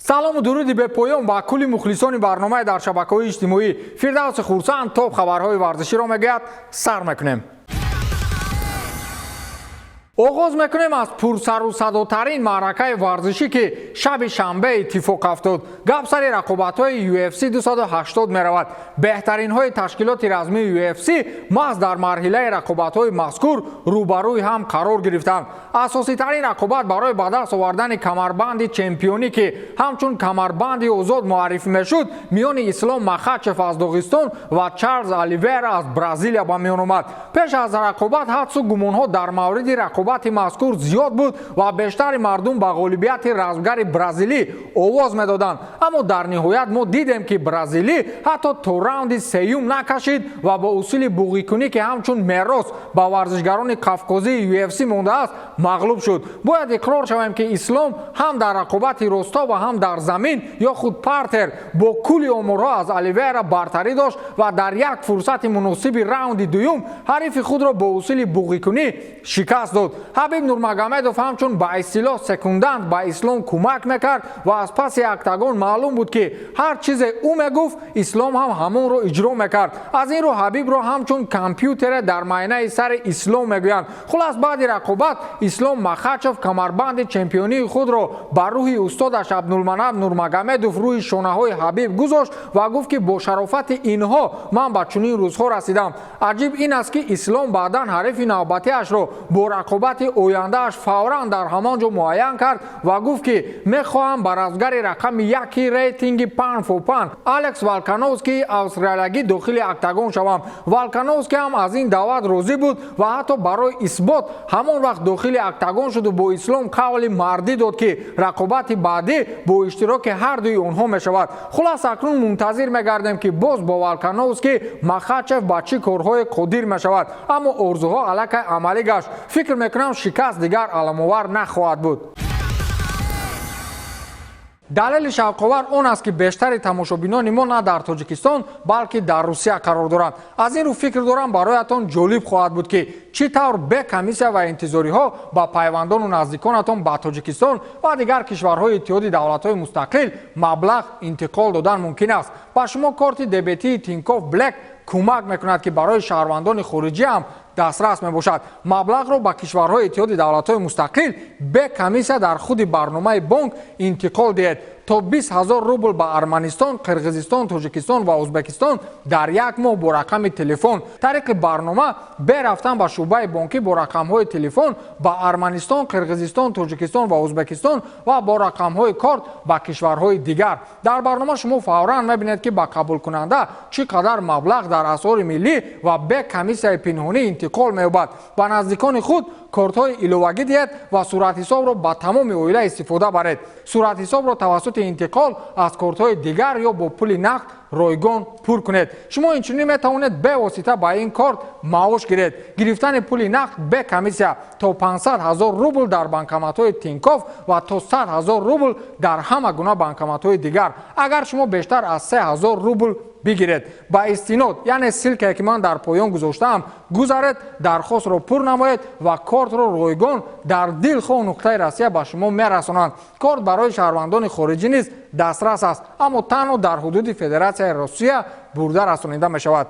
Салому дуруди бепоён ба кулли мухлисони барномаи дар шабакаҳои иҷтимоӣ. Фирдавси Хурсанд топ хабарҳои варзиширо мегӯяд. Сар мекунем. Оғоз мекунем аз пурсарусадотарин маъракаи варзишӣ, ки шаби шанбе иттифоқ афтод. Гап сари рақобатҳои UFC 280 меравад. Беҳтаринҳои ташкилоти размии UFC маҳз дар марҳилаи рақобатҳои мазкур рӯбарӯи ҳам қарор гирифтанд. Асоситарин рақобат барои ба даст овардани камарбанди чемпионӣ, ки ҳамчун камарбанди озод муаррифӣ мешуд, миёни Ислом Махачев аз Доғистон ва Чарлз Оливера аз Бразилия ба миён омад. Пеш аз рақобат ҳадсу гумонҳо дар мавриди рақобати мазкур зиёд буд ва бештари мардум ба ғолибияти размгари бразилӣ овоз медоданд. Аммо дар ниҳоят мо дидем, ки бразилӣ ҳатто то раунди сеюм накашид ва бо усули буғикунӣ, ки ҳамчун мерос ба варзишгарони қафқозии UFC мондааст, мағлуб шуд. Бояд иқрор шавем, ки Ислом ҳам дар рақобати росто ва ҳам дар замин ё худ партер бо кулли оморҳо аз Оливера бартарӣ дошт ва дар як фурсати муносиби раунди дуюм ҳарифи худро бо усули буғикунӣ шикаст дод. Ҳабиб Нурмагомедов ҳамчун ба истилоҳ секундант ба Ислом кӯмак мекард ва аз паси октагон маълум буд, ки ҳар чизе ӯ мегуфт, Ислом ҳам ҳамонро иҷро мекард. Аз ин рӯ Ҳабибро ҳамчун компютере дар майнаи сари Ислом мегӯянд. Хулас, баъди рақобат Ислом Махачев камарбанди чемпионии худро ба рӯҳи устодаш Абдулманаб Нурмагомедов рӯи шонаҳои Ҳабиб гузошт ва гуфт, ки бо шарофати инҳо ман ба чунин рӯзҳо расидам. Аҷиб ин аст, ки Ислом баъдан ҳарифи навбатиашро бо рақобати ояндааш фавран дар ҳамон ҷо муайян кард ва гуфт, ки мехоҳам ба размгари рақами яки рейтинги pound for pound Алекс Волкановски австралиягӣ дохили октагон шавам. Волкановски ҳам аз ин даъват розӣ буд ва ҳатто барои исбот ҳамон вақт дохили октагон шуду бо Ислом қавли мардӣ дод, ки рақобати баъдӣ бо иштироки ҳардуи онҳо мешавад. Хулас, акнун мунтазир мегардем, ки боз бо Волкановски Махачев ба чӣ корҳое қодир мешавад. Аммо орзуҳо аллакай амалӣ гашт. Фикр мекунам, шикаст дигар аламовар нахоҳад буд. Далели шавқовар он аст, ки бештари тамошобинони мо на дар Тоҷикистон, балки дар Русия қарор доранд. Аз ин рӯ фикр дорам, бароятон ҷолиб хоҳад буд, ки чӣ тавр бе комиссия ва интизориҳо ба пайвандону наздиконатон ба Тоҷикистон ва дигар кишварҳои Иттиҳоди Давлатҳои Мустақил маблағ интиқол додан мумкин аст. Ба шумо корти дебетии Тинькофф Блэк кӯмак мекунад, ки барои шаҳрвандони хориҷӣ ҳам дастрас мебошад. Маблағро ба кишварҳои Иттиҳоди Давлатҳои Мустақил бе комиссия дар худи барномаи бонк интиқол диҳед. То 20 000 рубл ба Арманистон, Қирғизистон, Тоҷикистон ва Ӯзбекистон дар як моҳ бо рақами телефон тариқи барнома, бе рафтан ба шӯъбаи бонкӣ, бо рақамҳои телефон ба Арманистон, Қирғизистон, Тоҷикистон ва Ӯзбекистон ва бо рақамҳои корт ба кишварҳои дигар. Дар барнома шумо фавран мебинед, ки ба қабулкунанда чӣ қадар маблағ дар асъори миллӣ ва бе комиссияи пинҳонӣ интиқол меёбад. Ба наздикони худ кортҳои иловагӣ диҳед ва суратҳисобро ба тамоми оила истифода баред. Суратҳисобро тавассути интиқол аз кортҳои дигар ё бо пули нақд ройгон пур кунед. Шумо инчунин метавонед бевосита ба ин корт маош гиред. Гирифтани пули нақд бе комиссия то 500 ҳазор рубл дар банкоматҳои Тинькофф ва то 100 ҳазор рубл дар ҳама гуна банкоматҳои дигар, агар шумо бештар аз 3 ҳазор рубл бигиред. Ба истинод, яъне ссылка е, ки ман дар поён гузоштаам, гузаред, дархостро пур намоед ва кортро ройгон дар дилхоҳ нуқтаи Россия ба шумо мерасонанд. Корт барои шаҳрвандони хориҷӣ низ дастрас аст, аммо танҳо дар ҳудуди Федератсияи Россия бурда расонида мешавад.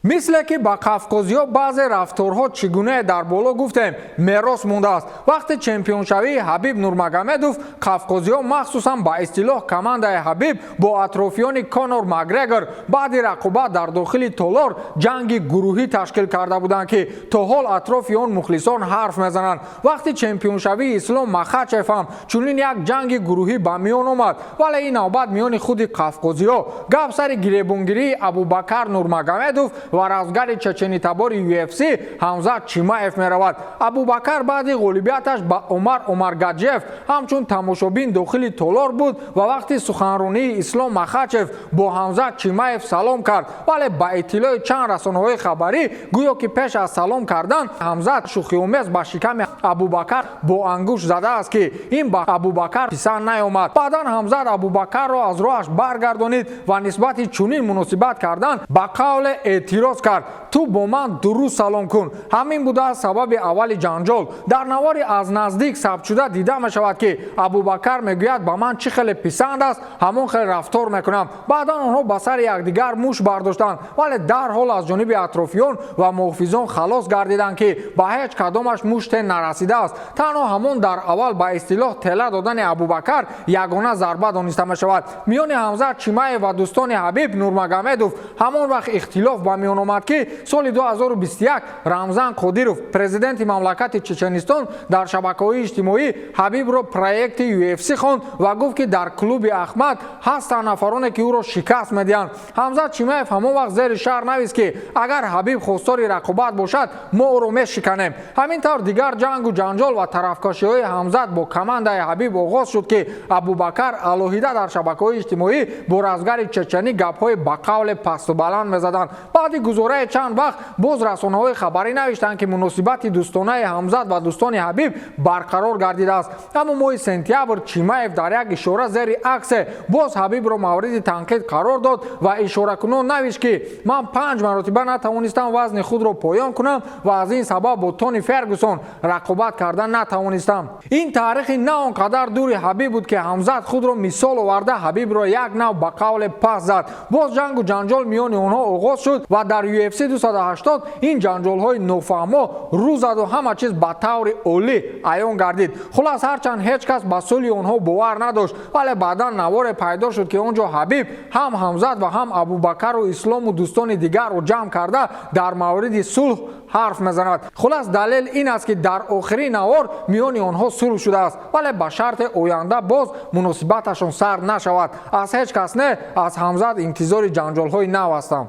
Мисле ки ба қафқозиҳо баъзе рафторҳо, чӣ гунае дар боло гуфтем, мерос мондааст, вақти чемпионшавии Ҳабиб Нурмагомедов қафқозиҳо, махсусан ба истилоҳ командаи Ҳабиб, бо атрофиёни Конор Макгрегор баъди рақобат дар дохили толор ҷанги гурӯҳӣ ташкил карда буданд, ки то ҳол атрофи он мухлисон ҳарф мезананд. Вақти чемпионшавии Ислом Махачев ҳам чунин як ҷанги гурӯҳӣ ба миён омад, вале ин навбат миёни худи қафқозиҳо. Гап сари гиребонгирии Абубакар Нурмагомедов ва размгари чеченитабори UFC Ҳамзат Чимаев меравад. Абубакар баъди ғолибияташ ба Умар Омаргаджиев ҳамчун тамошобин дохили толор буд ва вақти суханронии Ислом Махачев бо Ҳамзат Чимаев салом кард. Вале ба иттилои чанд расонаҳои хабарӣ, гӯё ки пеш аз салом кардан Ҳамзат шӯхиомез ба шиками Абубакар бо ангушт задааст, ки ин ба Абубакар писанд наёмад. Баъдан Ҳамзат Абубакарро аз роҳаш баргардонид ва нисбати чунин муносибат кардан ба қавле эътироз. Эътироз кард: «Ту бо ман дуруст салом кун». Ҳамин будааст сабаби аввали ҷанҷол. Дар навори аз наздик сабтшуда дида мешавад, ки Абубакар мегӯяд: «Ба ман чӣ хеле писанд аст, ҳамон хел рафтор мекунам». Баъдан онҳо ба сари якдигар мушт бардоштанд, вале дарҳол аз ҷониби атрофиён ва муҳофизон халос гардиданд, ки ба ҳеҷ кадомаш муште нарасидааст. Танҳо ҳамон дар аввал ба истилоҳ тела додани Абубакар ягона зарба дониста мешавад. Миёни Ҳамзат Чимаев ва дӯстони Ҳабиб Нурмагомедов ҳамон вақт ихтилоф ба миён омад, ки соли 2021 Рамзан Қодиров, президенти мамлакати Чеченистон, дар шабакаҳои иҷтимоӣ Ҳабибро проекти UFC хонд ва гуфт, ки дар клуби Ахмад ҳастанд нафароне, ки ӯро шикаст медиҳанд. Ҳамзат Чимаев ҳамон вақт зери шарҳ навист, ки агар Ҳабиб хостори рақобат бошад, мо ӯро мешиканем. Ҳамин тавр дигар ҷангу ҷанҷол ва тарафкашиҳои Ҳамзат бо командаи Ҳабиб оғоз шуд, ки Абубакар алоҳида дар шабакаҳои иҷтимоӣ бо разгари чеченӣ гапҳои ба қавле пасту баланд мезаданд. Баъди гузораи чанд вақт боз расонаҳои хабарӣ навиштанд, ки муносибати дӯстонаи Ҳамзат ва дӯстони Ҳабиб барқарор гардидааст. Аммо моҳи сентябр Чимаев дар як ишора зери аксе боз Ҳабибро мавриди танқид қарор дод ва ишоракунон навишт, ки ман панҷ маротиба натавонистам вазни худро поён кунам ва аз ин сабаб бо Тони Фергюсон рақобат карда натавонистам. Ин таърихи на он қадар дури Ҳабиб буд, ки Ҳамзат худро мисол оварда, Ҳабибро як нав ба қавле пас зад. Боз ҷангу ҷанҷол миёни онҳо оғоз шуд ва дар UFC 280 ин ҷанҷолҳои нофаҳмо рӯ заду ҳама чиз ба таври олӣ аён гардид. Хулас, ҳарчанд ҳеҷ кас ба сулҳи онҳо бовар надошт, вале баъдан наворе пайдо шуд, ки он ҷо Ҳабиб ҳам Ҳамзат ва ҳам Абубакару Ислому дӯстони дигарро ҷамъ карда, дар мавриди сулҳ ҳарф мезанад. Хулас, далел ин аст, ки дар охири навор миёни онҳо сулҳ шудааст, вале ба шарте оянда боз муносибаташон сар нашавад. Аз ҳеҷ кас не, аз Ҳамзат интизори ҷанҷолҳои нав ҳастам.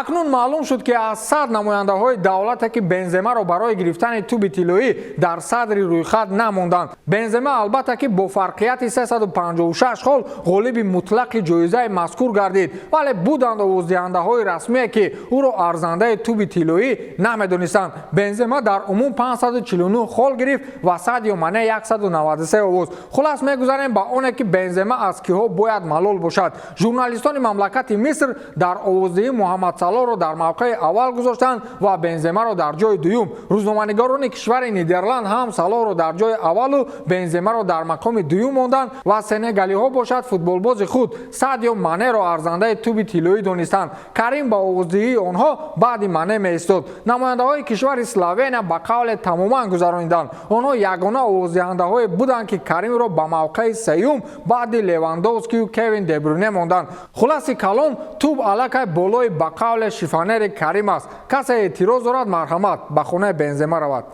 Акнун маълум шуд, ки аз 100 намояндаҳои давлате, ки Бенземаро барои гирифтани тӯби тиллоӣ дар садри рӯйхат намонданд. Бензема, албатта, ки бо фарқияти 356 хол ғолиби мутлақи ҷоизаи мазкур гардид, вале буданд овоздиҳандаҳои расмие, ки ӯро арзандаи тӯби тиллоӣ намедонистанд. Бензема дар умум 549 хол гирифт ва Садио Мане 193 овоз. Хулас, мегузарем ба оне, ки Бензема аз киҳо бояд малол бошад. Журналистони мамлакати Миср дар овоздиҳӣ Муҳаммад Салоҳро дар мавқеи аввал гузоштанд ва Бенземаро дар ҷои дуюм. Рӯзноманигорони кишвари Нидерланд ҳам Салоҳро дар ҷои аввалу Бенземаро дар мақоми дуюм монданд ва сенегалиҳо бошад, футболбози худ Садио Манеро арзандаи тӯби тиллоӣ донистанд. Карим ба овоздиҳии онҳо баъди Мане меистод. Намояндаҳои кишвари Словения ба қавле тамоман гузарониданд. Онҳо ягона овоздиҳандаҳое буданд, ки Каримро ба мавқеи сеюм баъди Левандовскию Кевин Дебрюне монданд. Хуласи калон, тӯб аллакай болои, ба қавле, шифонери Карим аст. Касе эътироз дорад, марҳамат, ба хонаи Бензема равад.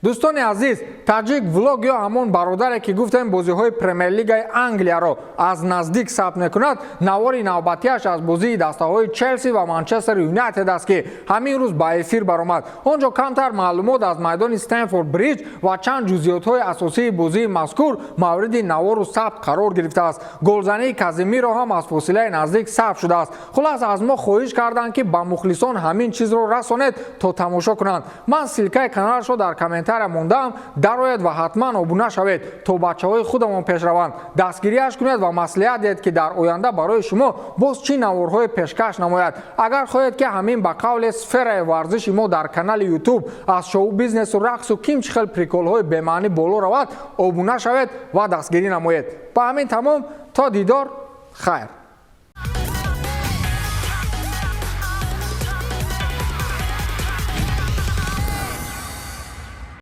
Дӯстони азиз, Таҷик Влог ё ҳамон бародаре, ки гуфтем бозиҳои Премер-лигаи Англияро аз наздик сабт мекунад, навори навбатиаш аз бозии дастаҳои Челси ва Манчестер Юнайтед аст, ки ҳамин рӯз ба эфир баромад. Он ҷо камтар маълумот аз майдони Стэмфорд Бриҷ ва чанд ҷузъиётҳои асосии бозии мазкур мавриди навору сабт қарор гирифтааст. Голзании Казимиро ҳам аз фосилаи наздик сабт шудааст. Хулас, аз мо хоҳиш карданд, ки ба мухлисон ҳамин чизро расонед, то тамошо кунанд. Ман ссылкаи каналашро дар комментария мондаам, дароед ва ҳатман обуна шавед, то бачаҳои худамон пеш раванд. Дастгириаш кунед ва маслиҳат диҳед, ки дар оянда барои шумо боз чӣ наворҳое пешкаш намояд. Агар хоҳед, ки ҳамин, ба қавле, сфераи варзиши мо дар канали Ютуб аз шоу бизнесу рақсу ким чӣ хел приколҳои бемаънӣ боло равад, обуна шавед ва дастгирӣ намоед. Ба ҳамин тамом, то дидор, хайр.